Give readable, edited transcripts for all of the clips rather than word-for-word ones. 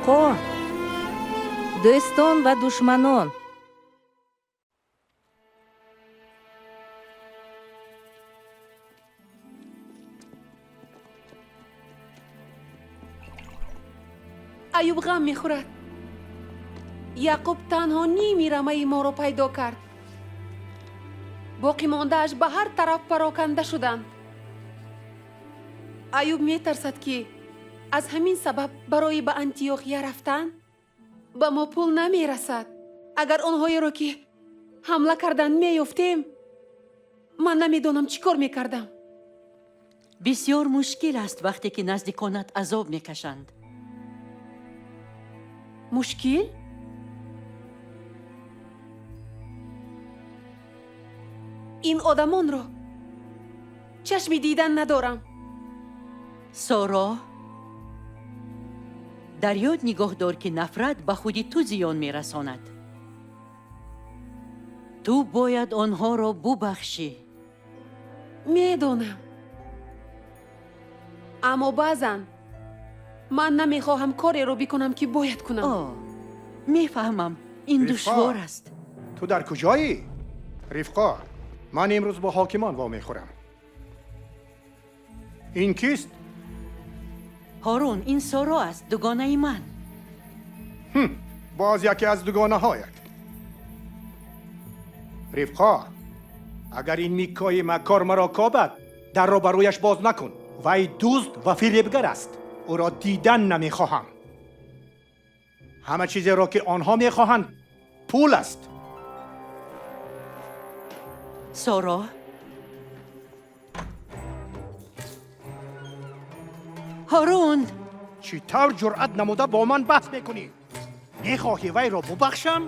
Ривқо, дӯстон ва душманон. Аюб ғам мехӯрад. Яъқуб танҳо ними рамаи моро пайдо кард. Боқимондааш ба ҳар тараф пароканда шуданд. Аюб метарсад, ки аз ҳамин сабаб барои ба Антиохия рафтан ба мо пул намерасад. Агар онҳоеро, ки ҳамла карданд, меёфтем, ман намедонам чӣ кор мекардам. Бисёр мушкил аст, вақте ки наздиконат азоб мекашанд. Мушкил? Ин одамонро чашми дидан надорам. Соро, дар ёд нигоҳ дор, ки нафрат ба худи ту зиён мерасонад. Ту бояд онҳоро бубахшӣ. Медонам, аммо баъзан ман намехоҳам кореро бикунам, ки бояд кунам. О, мефаҳмам, ин Ривқо! душвор аст. Ту дар куҷоӣ, Ривқо? Ман имрӯз бо ҳокимон вомехӯрам. Ин кист? Ҳорун, ин Соро аст, дугонаи ман. Боз яке аз дугонаҳоят. Ривқо, агар ин Микои маккор маро кобад, дарро ба рӯяш боз накун. Вай дузд ва фиребгар аст. Ӯро дидан намехоҳам. Ҳама чизеро, ки онҳо мехоҳанд, пул аст. Соро, Ҳорун! Чӣ тавр ҷуръат намуда бо ман баҳс мекунӣ? Мехоҳӣ вайро бубахшам?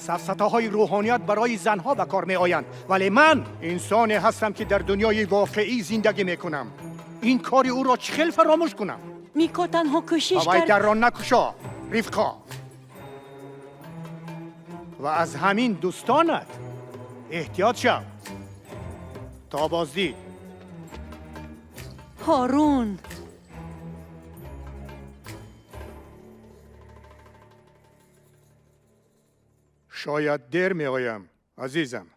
Сафсатаҳои рӯҳоният барои занҳо ба кор меоянд, вале ман инсоне ҳастам, ки дар дунёи воқеӣ зиндагӣ мекунам. Ин кори ӯро чӣ хел фаромӯш кунам? Мико танҳо кӯшиш Ба вай кард. дарро накушо, Ривқо. Ва аз ҳамин дӯстонат эҳтиёт шав. То боздид. Ҳорун! Шояд дер меоям, азизам.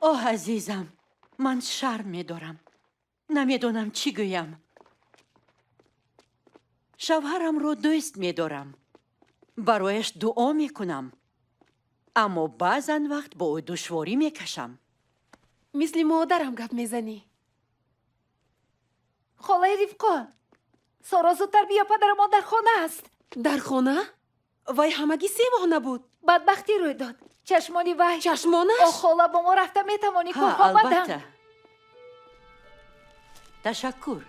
Оҳ, азизам, ман шарм медорам, намедонам чӣ гӯям. Шавҳарамро дӯст медорам, барояш дуо мекунам, аммо баъзан вақт бо ӯ душворӣ мекашам. Мисли модарам гап мезанӣ. Холаи Ривқо, Соро, зудтар биё, падарамон дар хона аст. Дар хона? Вай ҳамагӣ 3 моҳ набуд. Бадбахтӣ рӯй дод, чашмони вай. Чашмонаш? О, хола, бо мо рафта метавонӣ? Ҳа. Кӯҳ омадам. Албатта, ташаккур.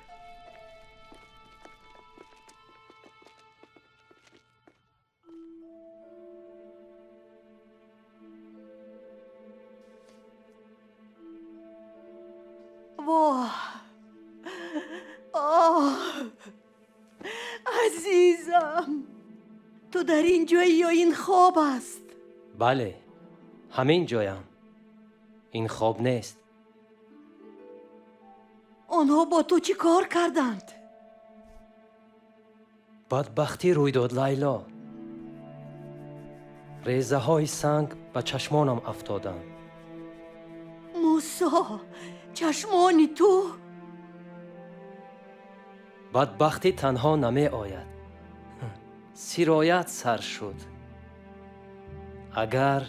Воҳ, оҳ, азизам, ту дар ин ҷои ё ин хоб аст? Бале, ҳамин ҷоям. Ин хоб нест. Онҳо бо ту чӣ кор карданд? Бадбахтӣ рӯй дод, Лайло. Резаҳои санг ба чашмонам афтоданд. Мусо, чашмони ту! Бадбахтӣ танҳо намеояд. Сироят сар шуд. Агар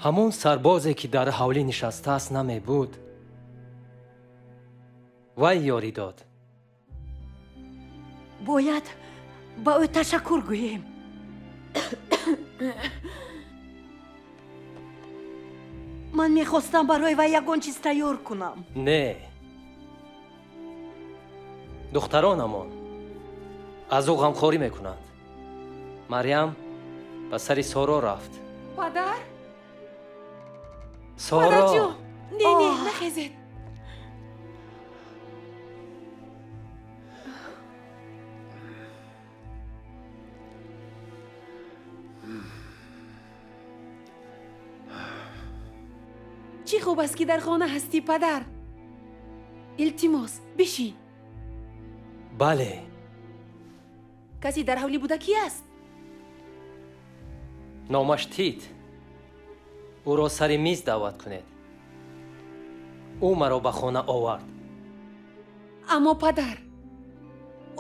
ҳамон сарбозе, ки дар ҳавлӣ нишастааст, намебуд, вай ёрӣ дод. Бояд ба ӯ ташаккур гӯем. Ман мехостам барои вай ягон чиз тайёр кунам. Не, духтаронамон аз ӯ ғамхорӣ мекунанд. Марьям ба сари Соро рафт. Падар! Соро! Падарҷон, не, не, нахезед. Чӣ хуб аст, ки дар хона ҳастӣ, падар. Илтимос, бишин. Бале. Касе дар ҳавлӣ буда кӣ аст? Номаш Тит. Ӯро сари миз даъват кунед. Ӯ маро ба хона овард. Аммо падар,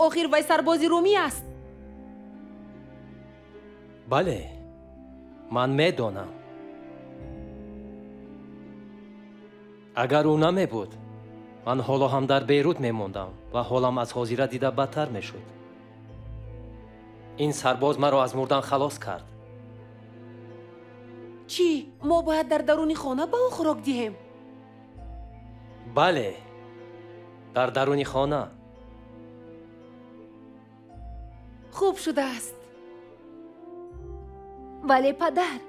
охир вай сарбози румӣ аст. Бале, ман медонам. Агар ӯ намебуд, ман ҳоло ҳам дар Бейрут мемондам ва ҳолам аз ҳозира дида бадтар мешуд. Ин сарбоз маро аз мурдан халос кард. Чӣ, мо бояд дар даруни хона ба ӯ хӯрок диҳем? Бале, дар даруни хона. Хуб шудааст. Вале падар,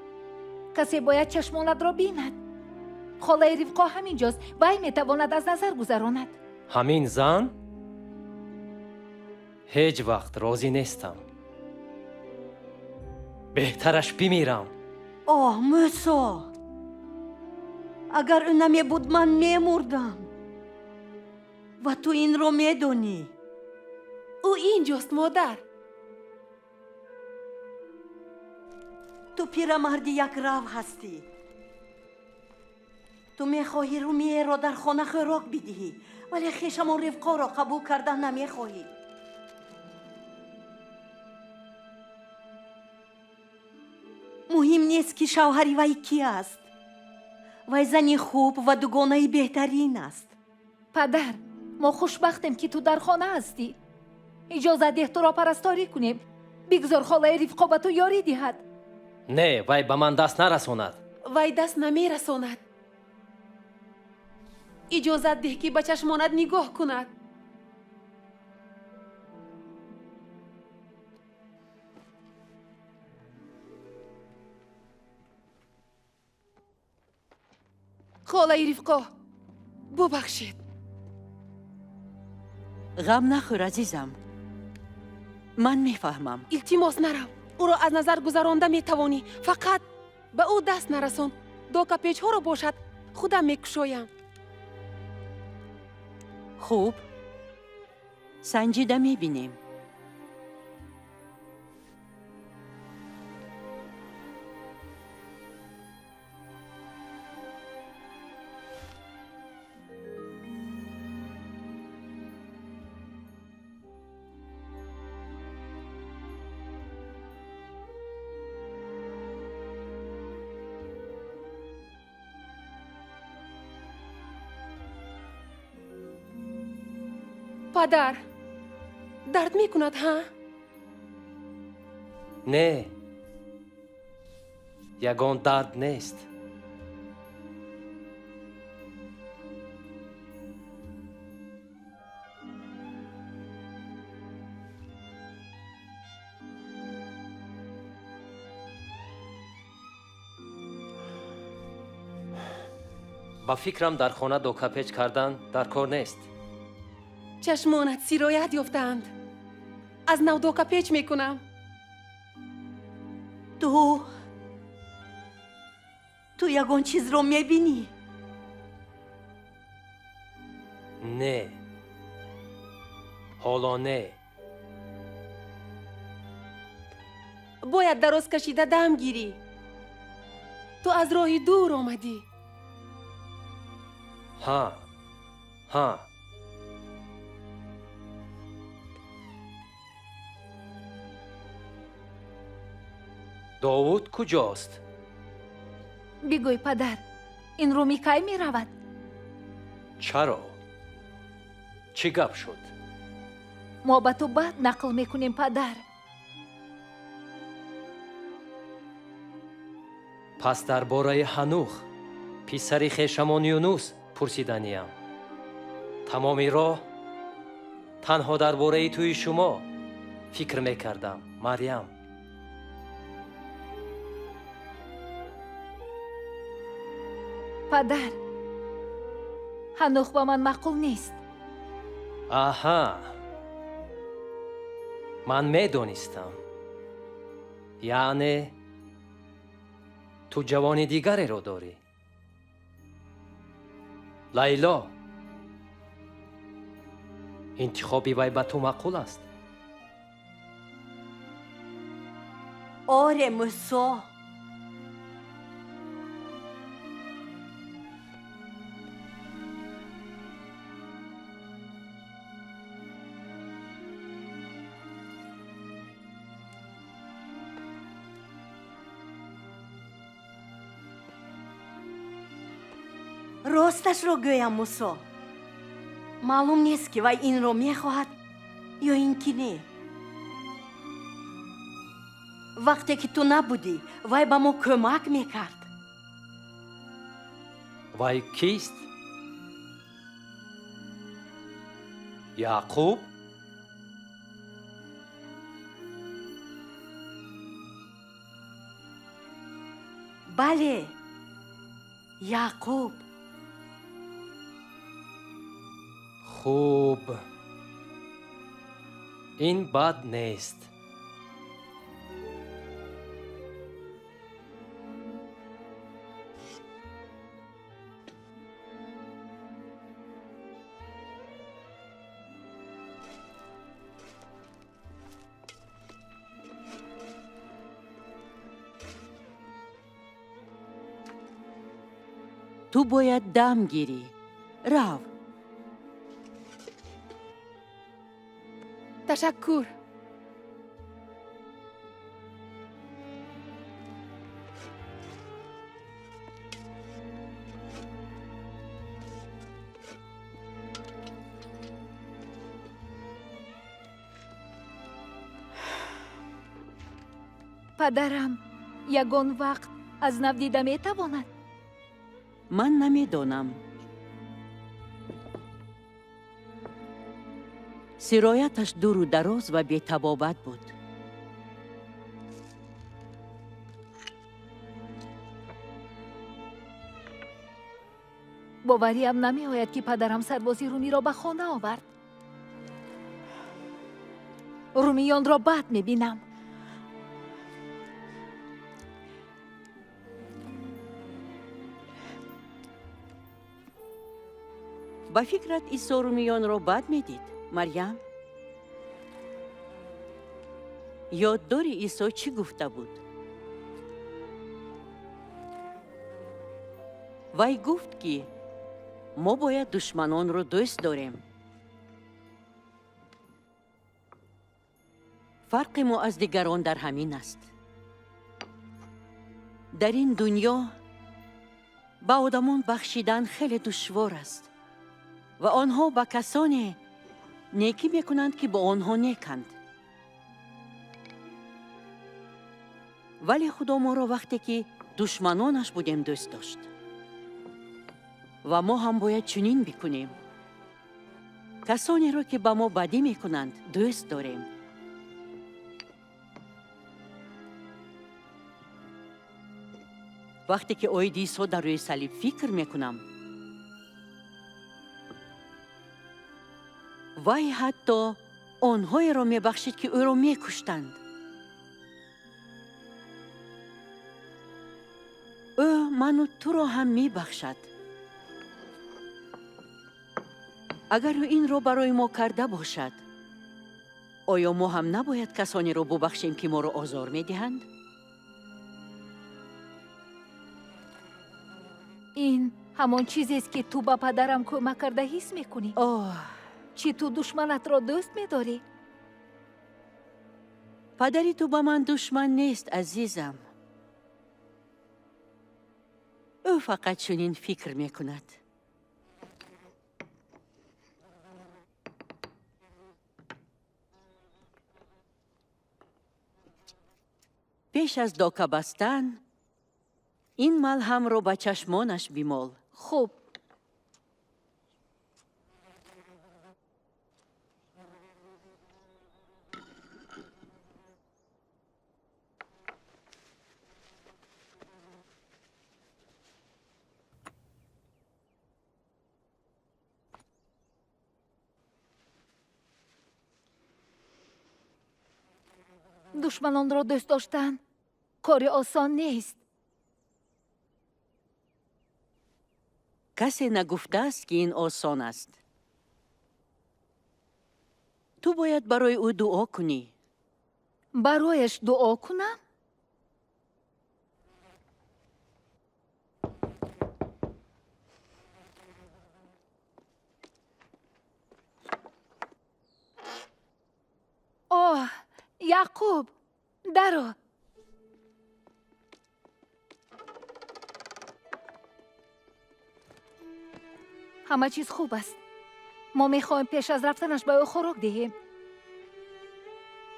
касе бояд чашмонатро бинад. Холаи Ривқо ҳамин ҷост, вай метавонад аз назар гузаронад. Ҳамин зан? Ҳеҷ вақт розӣ нестам. Беҳтараш бимирам. Оҳ, Мӯсо, агар ӯ намебуд, ман мемурдам. Ва ту инро медонӣ. Ӯ ин ҷост, модар. Ту пирамарди якрав ҳастӣ. Ту мехоҳӣ румиеро дар хона хӯрок бидиҳӣ, вале хешамон Ривқоро қабул кардан намехоҳӣ. Муҳим нест, ки шавҳари вай кӣ аст. Вай зани хуб ва дугонаи беҳтарин аст. Падар, мо хушбахтем, ки ту дар хона ҳастӣ. Иҷозат деҳ туро парасторӣ кунем. Бигзор холаи Ривқо ба ту ёрӣ диҳад. Не, вай ба ман даст нарасонад. Вай даст намерасонад. Иҷозат деҳ, ки ба чашмонат нигоҳ кунад. Холаи Ривқо, бубахшед. Ғам нахӯр, азизам. Ман мефаҳмам. Илтимос, нарав. Ӯро аз назар гузаронда метавонӣ. Фақат ба ӯ даст нарасон. Докапечҳоро бошад, худам мекушоям. Хуб, санҷида мебинем. Падар, дард мекунад, ҳа? Не, ягон дард нест. Ба фикрам, дар хона докапеч кардан дар кор нест. Чашмонат сироят ёфтаанд. Аз нав докапеч мекунам. Ту ягон чизро мебинӣ? Не, ҳоло не. Бояд дароз кашида дам гирӣ. Ту аз роҳи дур омадӣ. Ҳа, ҳа. Довуд куҷост? Бигӯй, падар, ин румӣ кай меравад? Чаро? Чӣ гап шуд? Мо ба ту баъд нақл мекунем, падар. Пас дар бораи Ҳанух, писари хешамон Юнус, пурсиданиям. Тамоми роҳ танҳо дар бораи тӯи шумо фикр мекардам, Марьям. Падар, Ҳанух ба ман маъқул нест. Аҳа, ман медонистам. Яъне ту ҷавони дигареро дорӣ. Лайло, интихоби вай ба ту маъқул аст? Оре, Мусо. Росташро гӯям, Мусо, маълум нест, ки вай инро мехоҳад ё ин ки не. Вақте ки ту набудӣ, вай ба мо кӯмак мекард. Вай кист? Яъқуб? Бале, Яъқуб. Хуб, ин бад нест. Ту бояд дам гирӣ, рав. Ташаккур. Падарам ягон вақт аз нав дида метавонад? Ман намедонам. Сирояташ дуру дароз ва бетабобат буд. Бовариам намеояд, ки падарам сарбози румиро ба хона овард. Румиёнро бад мебинам. Ба фикрат, Исо румиёнро бад медид, Марьям? Ёд дорӣ, Исо чӣ гуфта буд? Вай гуфт, ки мо бояд душманонро дӯст дорем. Фарқи мо аз дигарон дар ҳамин аст. Дар ин дунё ба одамон бахшидан хеле душвор аст ва онҳо ба касоне некӣ мекунанд, ки бо онҳо неканд. Вале Худо моро, вақте ки душманонаш будем, дӯст дошт ва мо ҳам бояд чунин бикунем. Касонеро, ки ба мо бадӣ мекунанд, дӯст дорем. Вақте ки оиди Исо дар рӯи салиб фикр мекунам, вай ҳатто онҳоеро мебахшид, ки ӯро мекуштанд. Ӯ ману туро ҳам мебахшад. Агар ӯ инро барои мо карда бошад, оё мо ҳам набояд касонеро бубахшем, ки моро озор медиҳанд? Ин ҳамон чизест, ки ту ба падарам кӯмак карда ҳис мекунӣ? Оҳ. Чӣ, ту душманатро дӯст медорӣ? Падари ту ба ман душман нест, азизам. Ӯ фақат чунин фикр мекунад. Пеш аз дока бастан ин малҳамро ба чашмонаш бимол. Хуб. Душманонро дӯст доштан кори осон нест. Касе нагуфтааст, ки ин осон аст. Ту бояд барои ӯ дуо кунӣ. Барояш дуо кунам? Оҳ, Яъқуб, даро. Ҳама чиз хуб аст. Мо мехоҳем пеш аз рафтанаш ба ӯ хӯрок диҳем.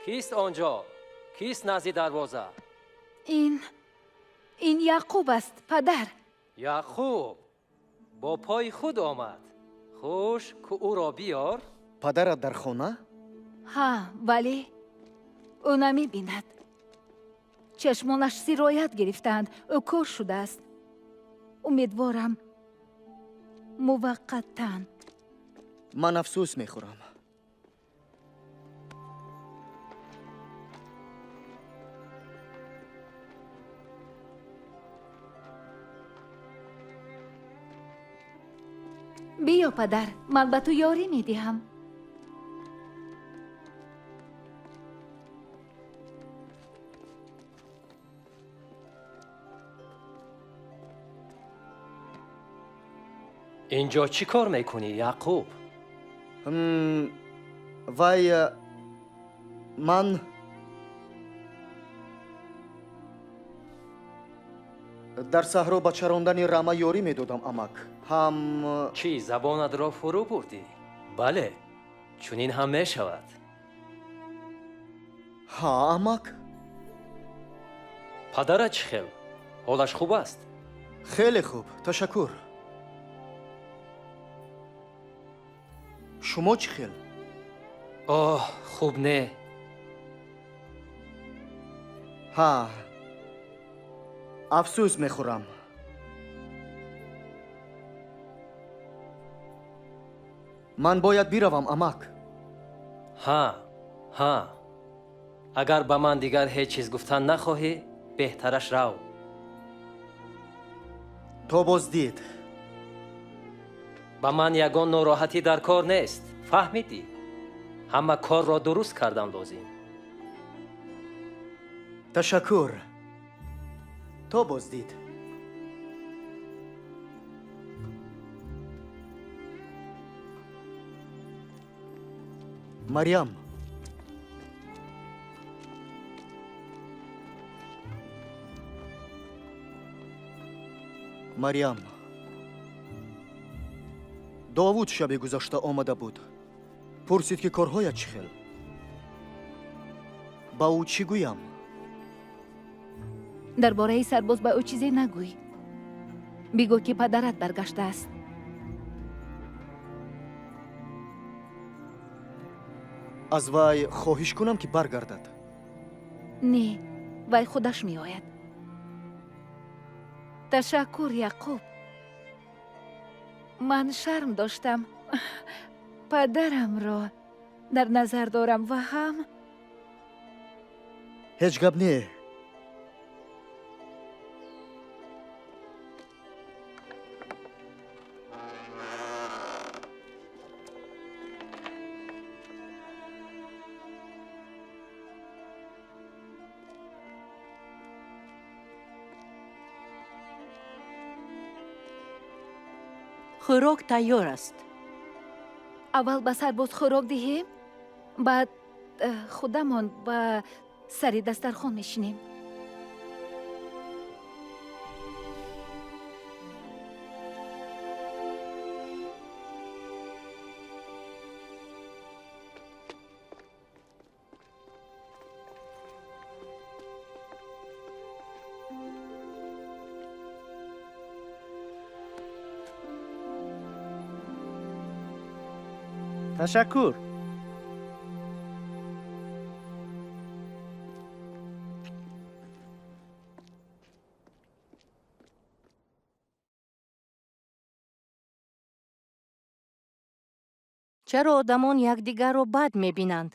Кист он ҷо? Кист назди дарвоза? Ин Яъқуб аст, падар. Яъқуб бо пои худ омад. Хуш, ку ӯро биёр. Падарат дар хона? Ҳа, вале ӯ намебинад. Чашмонаш сироят гирифтаанд. Ӯ кӯр шудааст. Умедворам, муваққаттан. Ман афсӯс мехӯрам. Биё, падар, ман ба ту ёрӣ медиҳам. Инҷо чӣ кор мекунӣ, Яъқуб? Вай, ман дар саҳро ба чарондани рама ёрӣ медодам, амак. Ҳам Чӣ, забонатро фурӯ бурдӣ? Бале, чунин ҳам мешавад. Ҳа, амак. Падарат чӣ хел? Ҳолаш хуб аст? Хеле хуб, ташаккур. Шумо чӣ хел? Оҳ, хуб не. Ҳа, афсӯс мехӯрам. Ман бояд биравам, амак. Ҳа, ҳа, агар ба ман дигар ҳеҷ чиз гуфтан нахоҳӣ, беҳтараш рав. То боздид. Ба ман ягон нороҳатӣ дар кор нест, фаҳмидӣ? Ҳама корро дуруст кардан лозим. Ташаккур. То боздид. Марьям. Марьям. Довуд шаби гузашта омада буд. Пурсид, ки корҳоят чӣ хел. Ба ӯ чӣ гӯям? Дар бораи сарбоз ба ӯ чизе нагӯй. Бигӯ, ки падарат баргаштааст. Аз вай хоҳиш кунам, ки баргардад? Не, вай худаш меояд. Ташаккур, Яъқуб. Ман шарм доштам. Падарамро дар назар дорам ва ҳам Ҳеҷ гап не. Хӯрок тайёр аст. Аввал ба сарбоз хӯрок диҳем, баъд худамон ба сари дастархон мешинем. Ташаккур. Чаро одамон якдигарро бад мебинанд?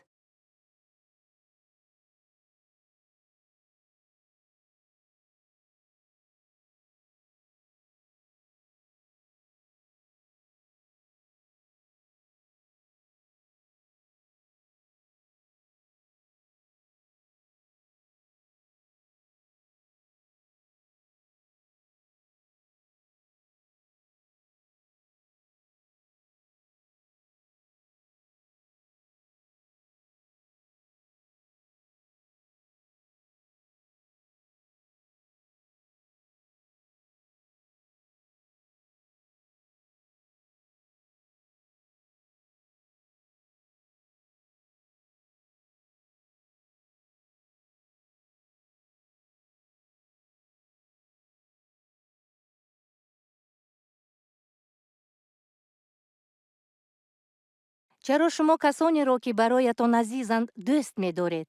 Чаро шумо касонеро, ки бароятон азизанд, дӯст медоред?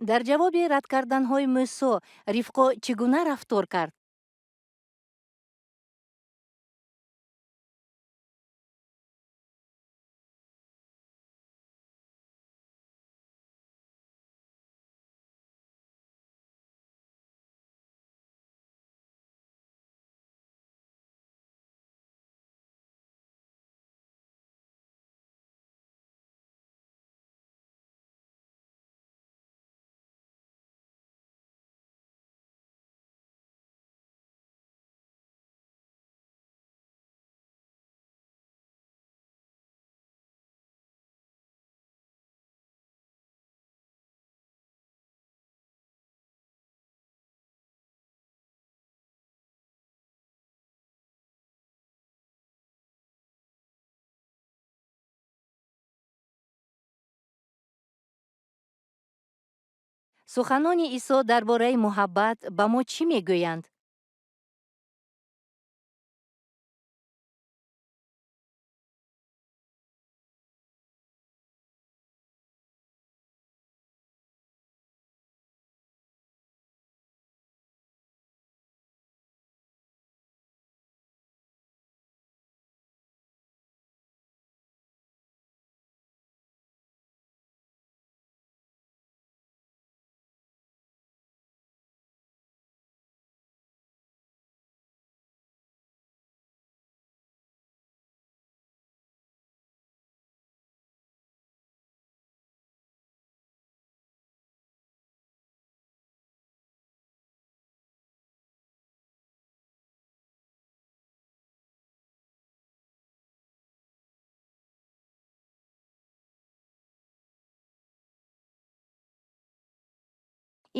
Дар ҷавоби рад карданҳои Мӯсо Рифқо чӣ гуна рафтор кард? Суханони Исо дар бораи муҳаббат ба мо чӣ мегӯянд?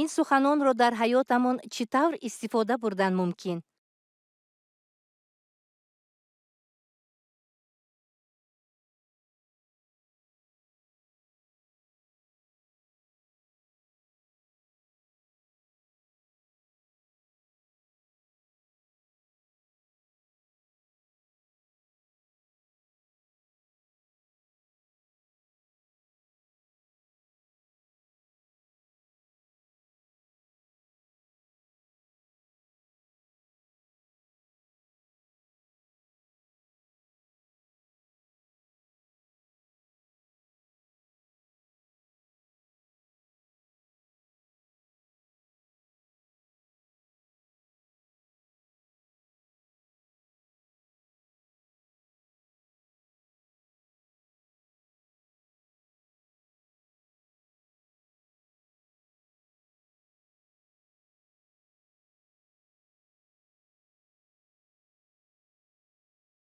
Ин суханонро дар ҳаётамон чӣ тавр истифода бурдан мумкин?